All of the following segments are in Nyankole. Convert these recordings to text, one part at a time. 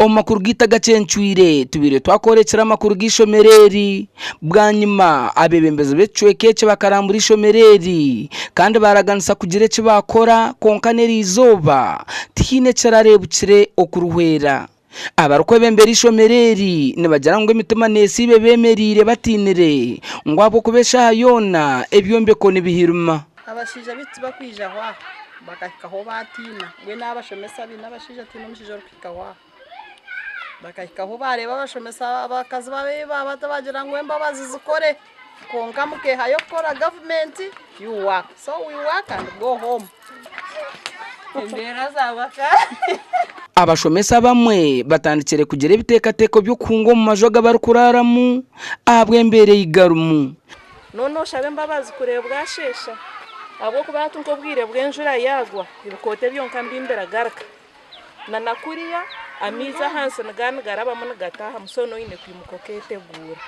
Omu makuru gaitu agacencwire, tubaire twakworekyera amakuru g'eishomero eri. Bwanyima, abeebembezi b'ekicweka eki bakarambura eishomero eri kandi baaraganisa kugira eki baakora kwonka n'eriizooba tihaine ekirareebukire okuruhwera. Abarikwebembera eishomero eri nibagira ngu emitima neesiiba ebeemereire batiinire ngu ahabw'okuba eshaaha yoona ebyombeko nibihirima. Abashaija beitu tibakwijaho aha bakahikaho baatiina mbwenu abashomesa baine abashaija tihaine omushaija orikuhikaho aha bakahikaho baareeba abashomesa abakazi baaba bagira ngu embabazi zikore kwonka mukeehayo kukora gavumenti you work so we work and go home. Embeera zaaba ka. Abashomesa abamwe batandikire kugira ebiteekateeko by'okuhunga omu maju aga barikuraaramu ahabw'embeera ei garimu. Noona oshaba embabazi kureeba bwasheesha, ahabw'okuba hati nk'obwire bw'enjura yaagwa, ebikoote byonka mbimbi-biragaruka. Na na kuriya amaizi ahansi nigaba nigarabamu nigataahamu so noine kwimuka okeeteguura.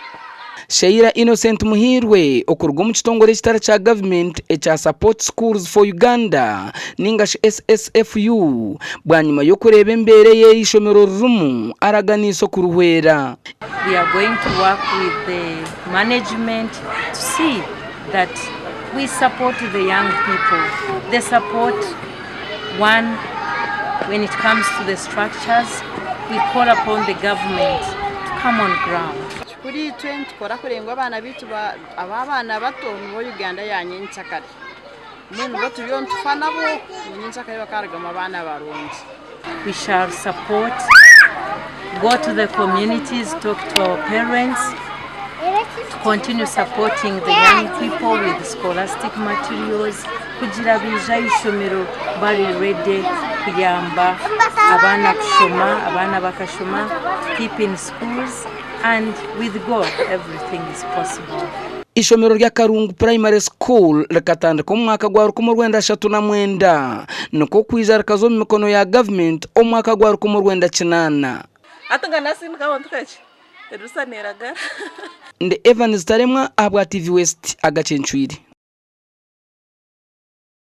Sheila Innocent Muhiirwe okuruga omu kitongore ekitari kya gavumenti ekya Support Schools for Uganda ningashi SSFU bwanyima y'okureeba embeera ei eri ishomero ririmu araganiise okuruhwera. We are going to work with the management to see that we support the young people, the support one when it comes to the structures we call upon the government to come on ground. Kuri itwe nitukora kureba ngu abaana baitu aba abaana bato nibo Uganda ya nyenkyakare mbwenu nibo turiyo nitufa nabo ngu nyenkyakare bakarugamu abaana barungi. We shall support, go to the communities, talk to our parents to continue supporting the young people with scholastic materials kugira baija aha ishomero bari ready kuyamba abaana kushoma, abaana bakashoma to keep in schools and with God everything is possible. Eishomero rya Karungu Primary School rikatandika omu mwaka gwa 1939 nikwo kwija rikaza omu mikono ya gavumenti omu mwaka gwa 1980. Hati nga nasindika abantu kakye edirisa neragara. Ndi Evans Taremwa ahabwa TV West agacencwire.